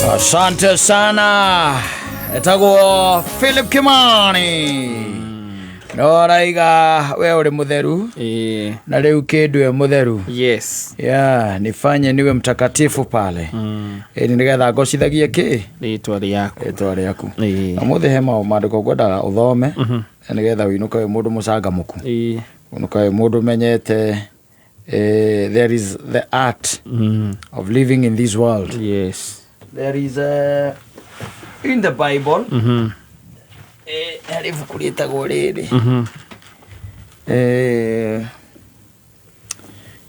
Asante sana, etagwo Philip Kimani no araiga we uri mutheru Ĩĩ. na riu kindu e mutheru. Yes. Yeah, nifanye niwe mtakatifu pale. Ĩni nigetha ngocithagie ki Rĩtwa rĩaku. rĩtwa rĩaku. Ĩĩ. Ũmũthĩ he maũ mandĩko ngwendaga ũthome nĩgetha ũinũke wĩ mũndũ mũcangamũku, Ĩĩ. ũinũke wĩ mũndũ ũmenyete there is the art of living in this world. Yes. There is a, in the Bible, harĩ ibuku rĩtagwo rĩrĩ,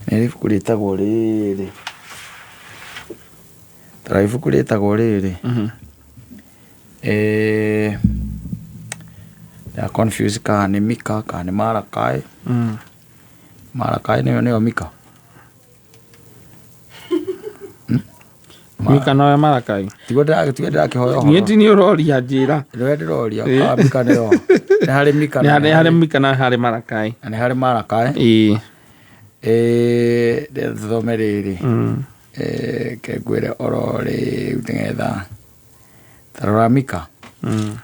nĩ ibuku rĩtagwo rĩrĩ, tara ibuku rĩtagwo rĩrĩ, ya confuse kana nĩ Mika kana nĩ Marakai. Marakai nĩyo Mika. Mika nowe Marakai. Tiguo ndĩrakĩhoya Niĩ ũhoro. ti nĩ ũroria njĩra. Nĩwe ndĩroria kana Mika nĩyo, nĩ harĩ Mika Nĩ na harĩ harĩ Mika na harĩ Marakai. na nĩ harĩ Marakai. Ĩĩ. Ndĩrathome rĩrĩ, ke ngwĩre oro rĩu nĩgetha tarora Mika,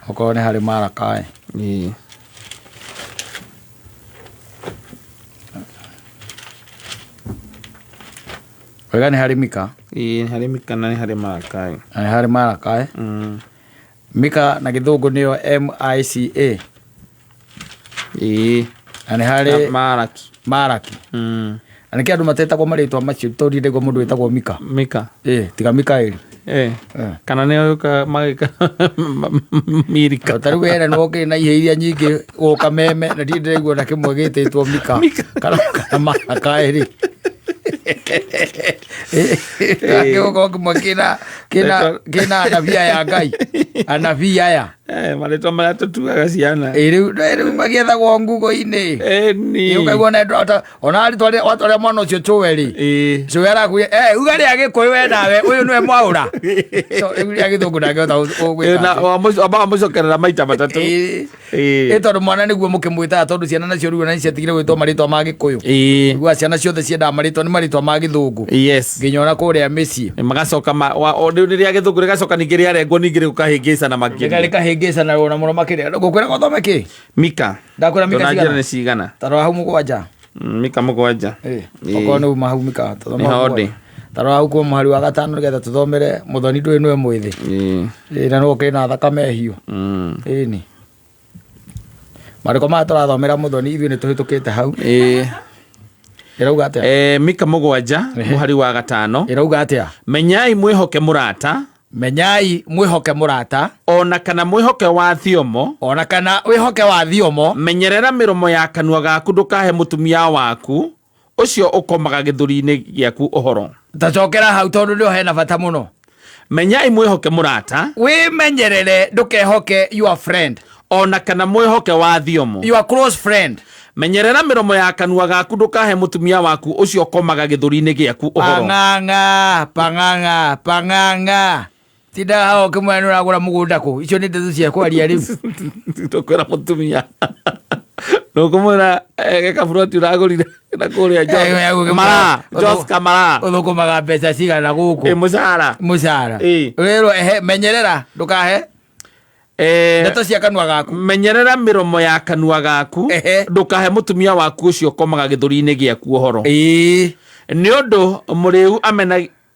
okorwo nĩ harĩ Marakai. Ĩĩ. Wega nĩ harĩ Mika. Ĩĩ, nĩ harĩ Mika na nĩ harĩ Marakai. Na nĩ harĩ Marakai. Mika na gĩthũngũ nĩyo Mica. Ĩĩ. Na nĩ harĩ Na Maraki. Maraki. Na nĩkĩ andũ matetagwo marĩtwa macio tondũ ndĩgwo mũndũ wĩtagwo Mika? Mika. Ĩĩ, tiga Mikaeli. Eh. Eh. Kana nĩ ũka magĩka Mirika. Ta rĩu wene nĩwokĩrĩ na ihe iria nyingĩ gũka meme na ndirĩ ndĩraigua na kĩmwe gĩtĩtwo Mika kana Makaeli. Gĩgũkorwo kĩmwe kĩna anabii aya Ngai, anabii aya. Eh, marĩtwa marĩa tũtuaga ciana. Ĩ, rĩu magĩethagwo ngugo-inĩ. Ĩni. Ũkaigua ona watwarĩra mwana ũcio cũwe rĩ, Ĩĩ. cũwe arakuria uga rĩa gĩkũyũ we nawe ũyũ nĩwe mwaũra. So, rĩu rĩa gĩthũngũ ndangĩhota Ĩĩ, na gũgwĩka. wamba wamũcokerera maita matatũ. Ĩ Ĩĩ. tondũ mwana nĩguo mũkĩmwĩtaga, tondũ ciana nacio rĩu ona nĩciatigire gwĩtwo marĩtwa ma gĩkũyũ. Ĩĩ. Igua ciana ciothe ciendaga marĩtwa nĩ marĩtwa ma gĩthũngũ. Yes. Nginya ona kũrĩa mĩciĩ. Magacoka rĩu rĩrĩa gĩthũngũ rĩgacoka ningĩ rĩarengwo ningĩ rĩgũkahĩngĩcana makĩria. Rĩkahĩngĩcana ona mũno makĩria. Ngũkwĩra gũthome kĩ? Mika. Ndakwĩra Mika Ndũnanjĩra cigana? nĩ cigana. Ta rora hau 7. Mika 7. Ĩ, Ĩ. okorwo nĩ uma hau Mika, tũthome Nĩ hau ho ndĩ. 7. Ta rora hau kuma mũhari wa 5 nĩgetha tũthomere mũthoni ndũĩ nĩwe mwĩthĩ. Ĩĩ. Ĩ, na nĩwe ũkĩrĩ na thakame hiũ. Ĩni. Marĩko maya tũrathomera mũthoni ithuĩ nĩ tũhĩtũkĩte hau. Ĩĩ. Ĩrauga atĩa? Mika 7 mũhari wa 5. Ĩrauga atĩa? Menyai mwĩhoke mũrata. Menyai mwĩhoke mũrata. Ona kana mwĩhoke wa thiomo. Ona kana wĩhoke wa thiomo. Menyerera mĩromo ya kanua gaku ndũkahe mũtumia waku ũcio ũkomaga gĩthũri-inĩ gĩaku ũhoro. Tacokera hau tondũ nĩho hena bata mũno. Menyai mwĩhoke mũrata. Wĩmenyerere ndũkehoke your friend. Ona kana mwĩhoke wa thiomo. Your close friend. Menyerera mĩromo ya kanua gaku ndũkahe mũtumia waku ũcio ũkomaga gĩthũri-inĩ gĩaku ũhoro. Pang'ang'a, pang'ang'a, pang'ang'a. Tindaga hau ũkĩmwĩra nĩ ũragũra mũgũnda kũ. Icio nĩ ndeto cia kwaria rĩu. Tũkwĩra mũtumia. Nũkũmwĩra gekaburoti ũragũrire na kũrĩa Mara, Joska Mara. Ũthũkũmaga mbeca cigana gũkũ? Ĩ mũcara. Mũcara. Ĩ. Ũrerwo ehe, menyerera ndũkahe ndeto cia kanua gaku. Menyerera mĩromo ya kanua gaku Ehe. ndũkahe mũtumia waku ũcio ũkomaga gĩthũri-inĩ gĩaku ũhoro. Ĩĩ. Nĩ ũndũ mũrĩu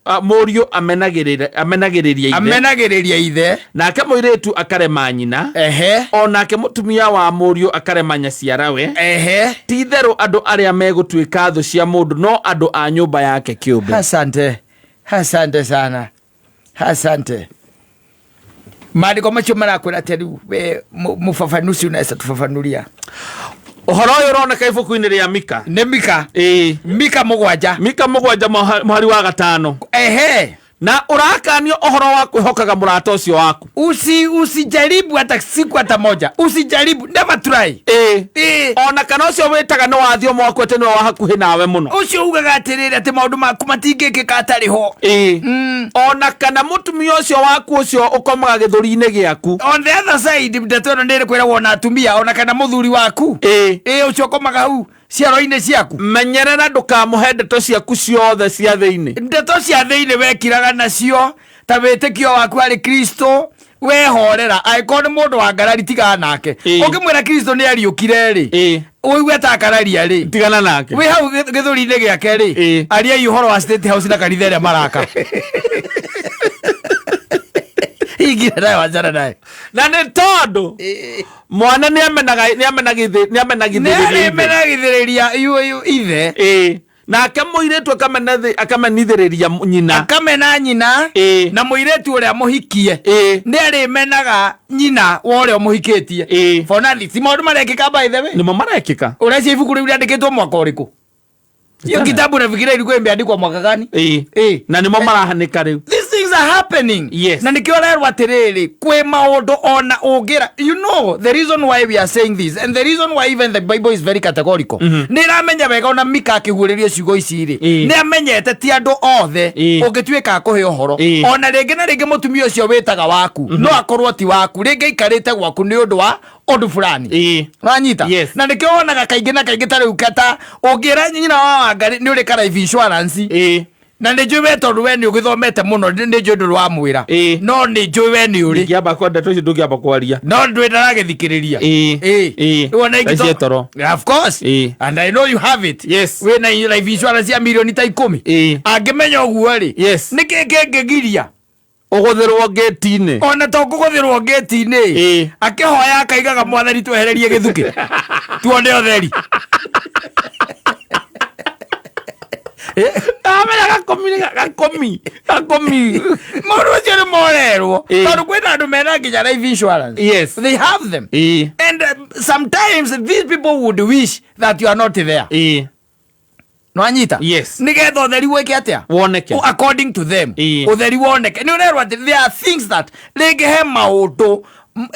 mũriũ amenagĩrĩria ithe. Amenagĩrĩria ithe. Nake mũirĩtu akarema nyina. Ehe. O nake mũtumia wa mũriũ akarema nyaciarawe. Ehe. Ti itherũ andũ arĩa megũtuĩka thũ cia mũndũ no andũ a nyũmba yake kĩũmbe. Asante. Asante sana. Asante. Maandĩko macio marakwĩra atĩa rĩu we mũbabanuci unaweza tubabanuria? Ũhoro ũyũ ũroneka ibuku-inĩ rĩa Mika. Nĩ Mika. Ĩĩ. Mika 7. Mika 7 mũhari wa 5. Ehe. Na ũrakanio ũhoro wa kwĩhokaga mũrata ũcio waku. Usijaribu hata siku hata moja. Usijaribu, never try. Ĩĩ. Ĩĩ. Ona kana ũcio wĩtaga nĩ wa thiomo waku atĩ nĩwe wa hakuhĩ nawe mũno. Ũcio ugaga atĩrĩrĩ atĩ maũndũ maku matingĩkĩka atarĩ ho. Ĩĩ. Ona kana mũtumia ũcio waku ũcio ũkomaga gĩthũri-inĩ gĩaku. On the other side, ndeto ĩno nĩ ĩkwĩragwo na atumia, ona kana mũthuri waku. Ĩĩ. Ĩĩ, ũcio ũkomaga hau ciaro-inĩ ciaku. Menyerera ndũkamũhe ndeto ciaku ciothe cia thĩinĩ. Ndeto cia thĩinĩ wekiraga nacio. Ta wĩtĩkio waku harĩ Kristo wehorera, angĩkorwo nĩ mũndũ wa ngarari, tigana nake. Ũngĩmwĩra Kristo nĩ ariũkire rĩ, ũigue ta akararia rĩ, Tigana nake. Wĩ hau gĩthũri-inĩ gĩake rĩ, ariai ũhoro wa State House na kanitha ĩrĩa maraka ingire naye, wachana naye. Na nĩ tondũ mwana nĩ amenaga nĩ amenagithĩrĩria ithe. Nĩarĩmenagithĩrĩria ithe. Nake mũirĩtu akamenithĩrĩria nyina. Akamena nyina. Na mũirĩtu ũrĩa mũhikie nĩ arĩmenaga nyina wa ũrĩa ũmũhikĩtie. For nothing. Ti maũndũ marekĩka, by the way? Nĩmo marekĩka. Ũreciria ibuku rĩu rĩandĩkĩtwo mwaka ũrĩkũ? Hiyo kitabu nafikiria ilikuwa imeandikwa mwaka gani? Na nĩmo marahanĩka rĩu. These things are happening. Na nikio rerwo atiriri, kwĩ maũndũ ona ũngĩra, you know the reason why we are saying this and the reason why even the Bible is very categorical, nĩ ĩramenya wega ona Mika akĩguũrĩrio ciugo ici rĩ, nĩ amenyete ti andũ othe ũngĩtuĩka a kũhe ũhoro. Ona rĩngĩ na rĩngĩ mũtumia ũcio wĩtaga waku no akorwo ti waku, rĩngĩ aikarĩte gwaku nĩ ũndũ wa ũndũ fulani. Wanyita? Yes. Na nĩkĩo wonaga kaingĩ na kaingĩ ta rĩu kata ũngĩra nyina wa Wangari nĩ ũrĩ ka life insurance, na nĩ njũĩ we tondũ we nĩ ũgĩthomete mũno, nĩ njũĩ ndũrĩ wamwĩra, no nĩ njũĩ we nĩ ũrĩ. Ndingĩamba kwa ndeto icio, ndũngĩamba kwaria. No ndwĩ ndaragĩthikĩrĩria. Rĩu ona Thaa ici toro. Yeah, of course. And I know you have it. Wĩna life insurance ya milioni ta 10. Angĩmenya ũguo rĩ, nĩkĩ kĩngĩgiria Ũgũthĩrwo ngĩti-inĩ? Ona to kũgũthĩrwo ngĩti-inĩ, akĩhoya akaigaga, "Mwathani, twehererie gĩthukĩ tuone ũtheri." Amenya gakomi nĩ gakomi gakomi. Maũndũ macio nĩ morerwo, tondũ kwĩna andũ mena nginya life insurance. They have them. And sometimes these people would wish that you are not there. Nwanyita? Yes. Nigetha ũtheri wĩke atĩa? Woneke. According to them, ũtheri woneke. Nĩ ũrerwo atĩ there are things that rĩngĩ he maũndũ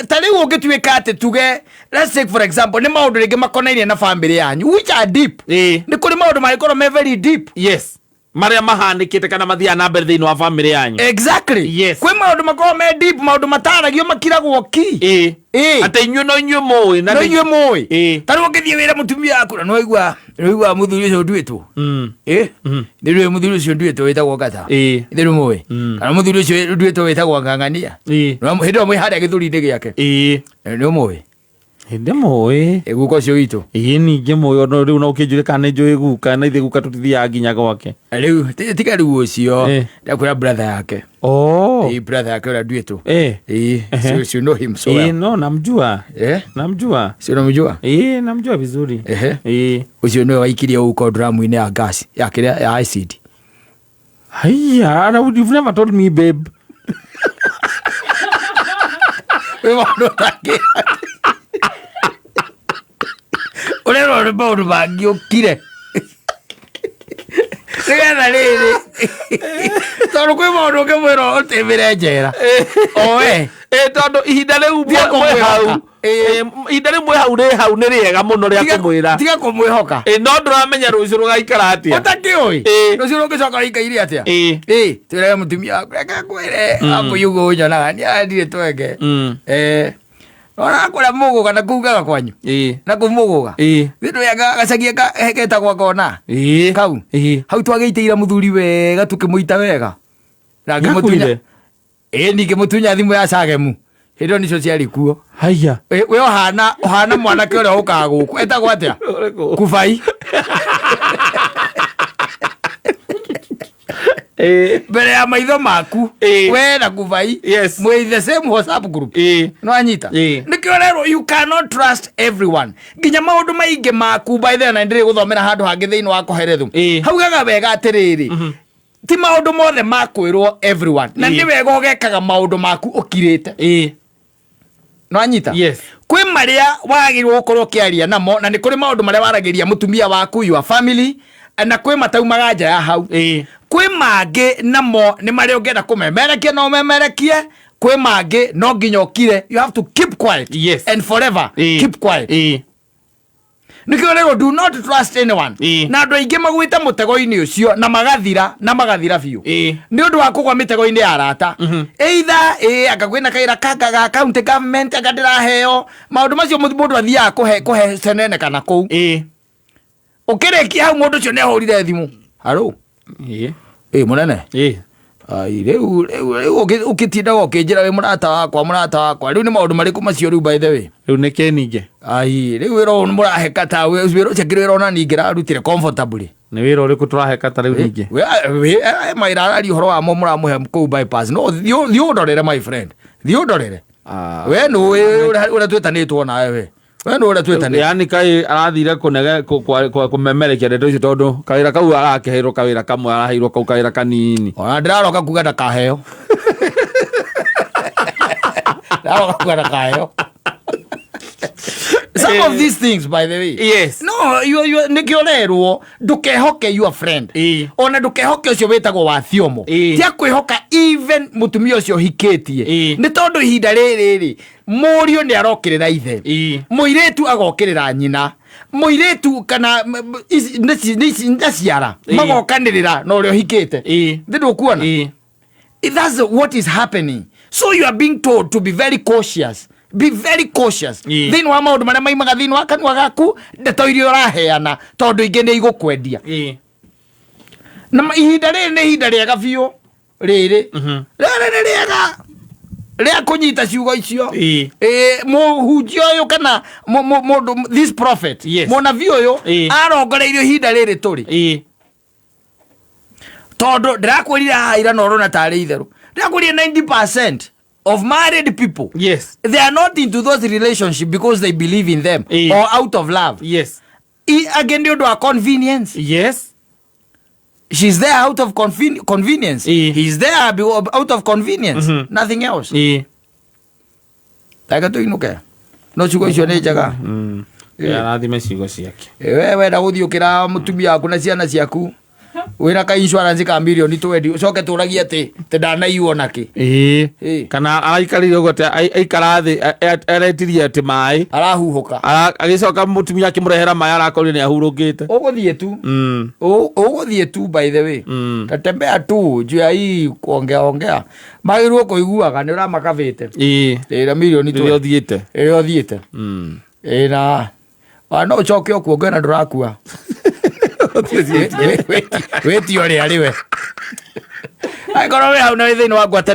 ta rĩu ũngĩtuĩka atĩ tuge, let's take for example, nĩ maũndũ rĩngĩ makonainie na family yanyu which are deep. Nĩ kũrĩ maũndũ mangĩkorwo me very deep. Yes, marĩa mahanĩkĩte kana mathiaga na mbere thĩinĩ wa family yanyu. Exactly. Kwĩ maũndũ makorwo me deep, maũndũ mataragio, makiragwo ki. Atĩ inyuĩ no inyuĩ mũĩ na No inyuĩ mũĩ. Ta rĩu ũngĩthiĩ wĩra mũtumia waku, na nĩwaigua mũthuri ũcio nduĩtwo, nĩ rĩu mũthuri ũcio nduĩtwo wĩtagwo ngata, nĩ rĩu mũĩ kana mũthuri ũcio nduĩtwo wĩtagwo ng'ang'ania. Hĩndĩ ĩyo mwĩ harĩa gĩthũri-inĩ gĩake, nĩ ũmũĩ? Ndĩ mũĩ. Guka ũcio witũ. Ningĩ mũĩ ona rĩu no ũkĩnjũrie kana nĩ njũĩ guka, na ithe guka tũtithiaga nginya gwake. Rĩu tiga rĩu ũcio. Ndakwĩra brother yake. Oh. Brother yake ũrĩa nduĩtwo. So you know him so well. No, namjua. Namjua. Si unamjua? Namjua vizuri. Ũcio nĩwe waikirie uko dramu-inĩ ya gas ya kĩrĩa ya acid. Haiya, and you've never told me, babe. Wĩ maũndũ mangĩ ũrerwo nĩ maũndũ mangĩũkire nĩgetha rĩrĩ, tondũ kwĩ maũndũ ũngĩmwĩra ũtĩmĩre njera owe. Tondũ ihinda rĩu Tiga mwĩ hau. kũmwĩhoka. Ihinda rĩu mwĩ hau, rĩ hau nĩ rĩega mũno rĩa kũmwĩra. Tiga kũmwĩhoka. No ndũramenya rũciũ rũgaikara atĩa. Ũtakĩũĩ rũciũ rũngĩcoka rũikaire atĩa. Twĩrage mũtumia waku, "Reke ngwĩre, akũyugo ũnyonaga nĩ twenge." Ona kũrĩa mũgũga na kugaga kwanyu, na kũu mũgũga, thĩndũ ya gacagia getagwo kona kau, hau twagĩitĩire mũthuri wega, tũkĩmũita wega na ngĩmũtunya. Nĩakuire? Ningĩ mũtunya thimũ ya cagemu, hĩndĩ ĩyo nicio ciarĩ kuo. Haiya. We ũhana mwanake ũrĩa ũkaga gũkũ etagwo atĩa? Ũrĩkũ? Kubai. Mbere ya maitho maku. We na kubai mwĩ the same WhatsApp group. No anyita. Nĩkĩo rerwo you cannot trust everyone, nginya maũndũ maingĩ maku. By the way, na ndĩrĩ gũthomera handũ hangĩ thĩinĩ wa Koherethu, haugaga wega atĩrĩrĩ, ti maũndũ mothe makwĩrwo everyone, na nĩ wega ũgekaga maũndũ maku ũkirĩte. No anyita? Yes. Kwĩ marĩa wagĩrĩirwo gũkorwo ũkĩaria namo, na nĩ kũrĩ maũndũ marĩa waragĩria mũtumia waku, your family, na kwĩ mataumaga nja ya hau. Kwĩ mangĩ namo nĩ marĩa ũngĩenda kũmemerekia no ũmemerekie, kwĩ mangĩ no nginya ũkire, you have to keep quiet. And forever keep quiet. Nĩkĩo rĩrwo do not trust anyone. Na andũ aingĩ magwĩte mũtego-inĩ ũcio na magathira, na magathira biũ, nĩ ũndũ wa kũgwa mĩtego-inĩ ya arata. Either anga kwĩna kaira kanga ga county government, anga ndĩraheo maũndũ macio, mũndũ athiaga kũhe cenene kana kũu. Ũkĩrĩkia hau, mũndũ ũcio nĩ ahũrire thimũ, "Haro, ĩ mũnene." Ai, rĩu rĩu rĩu ũgĩtindaga ũkĩnjĩra wĩ mũrata wakwa, mũrata wakwa, rĩu nĩ maũndũ marĩkũ macio rĩu, by the way? Rĩu nĩ kĩ ningĩ? Ai, rĩu wĩra ũyũ mũrahe kata, wĩra ũcio ngĩrĩ wĩra ona ningĩrarutire comfortably. Nĩ wĩra ũrĩkũ tũrahe kata rĩu ningĩ? Mawĩra araria ũhoro wamo mũramũhe kũu bypass, no thiĩ ũndorere, my friend, thiĩ ũndorere. Ah. We nũĩ ũrĩa twĩtanĩtwo nawe, we nũĩ ũrĩa twĩtanĩtwo. Yani kaĩ arathire kũnege kũmemerekia ndeto icio, tondũ kawĩra kau arakĩheirwo, kawĩra kamwe araheirwo kau, kawĩra kanini. Ona ndĩraroka kuga ndakaheo, ndĩraroka kuga ndakaheo some of these things, by the way. No you nĩkĩo ũrerwo ndũkehoke your friend. Ona ndũkehoke ũcio wĩtagwo wa thiomo. Tia kwĩhoka even mũtumia ũcio ũhikĩtie. Nĩ tondũ ihinda rĩrĩ rĩ, mũriũ nĩ arokĩrĩra ithe, mũirĩtu agokĩrĩra nyina, mũirĩtu kana nĩ nyaciara magokanĩrĩra na ũrĩa ũhikĩte. Thĩ ndũkuona? That's what is happening, so you are being told to be very cautious, be very cautious thĩinĩ wa maũndũ marĩa maimaga thĩinĩ wa kanua gaku, ndeto iria ũraheana, tondũ ingĩ nĩ igũkwendia. Na ihinda rĩrĩ nĩ ihinda rĩega biũ, rĩrĩ rĩrĩ nĩ rĩega rĩa kũnyita ciugo icio. Mũhunjia ũyũ kana mũndũ, this prophet, mũnabii ũyũ arongoreirio ihinda rĩrĩ tũrĩ, tondũ ndĩrakwĩrire haha ira na ũrona tarĩ itherũ, ndĩrakwĩrire 90% of married people, they are not into those relationship because they believe in them or out of love. Angĩ nĩ ũndũ wa convenience. She's there out of convenience. He's there out of convenience, nothing else. Reke tũinũke, no ciugo icio nĩ njega. Arathime ciugo ciake. We wenda gũthiĩ ũkĩra mũtumia waku na ciana ciaku wĩna ka insurance ka mirioni 20, ũcoke tũragie atĩ te ndanaiywo nakĩ? Kana araikarire ũguo atĩ aikara thĩ aretirie atĩ maĩ. Arahuhũka. Agĩcoka mũtumia akĩmũrehera maĩ, arakorire nĩ ahurũkĩte. Ũgũthiĩ tu. Ũgũthiĩ tu, by the way. Tatembea tu juu ya hii kuongea ongea, magĩrĩirwo kũiguaga nĩ ũramakabĩte. Ĩra mirioni Rĩrĩa ũthiĩte. Ĩrĩa ũthiĩte. Ĩna wa no ũcoke ũkuo ngwena ndũrakua, wĩtio ũrĩa rĩ we angĩkorwo wĩ hau na wĩ thĩinĩ wa ngwatanĩro.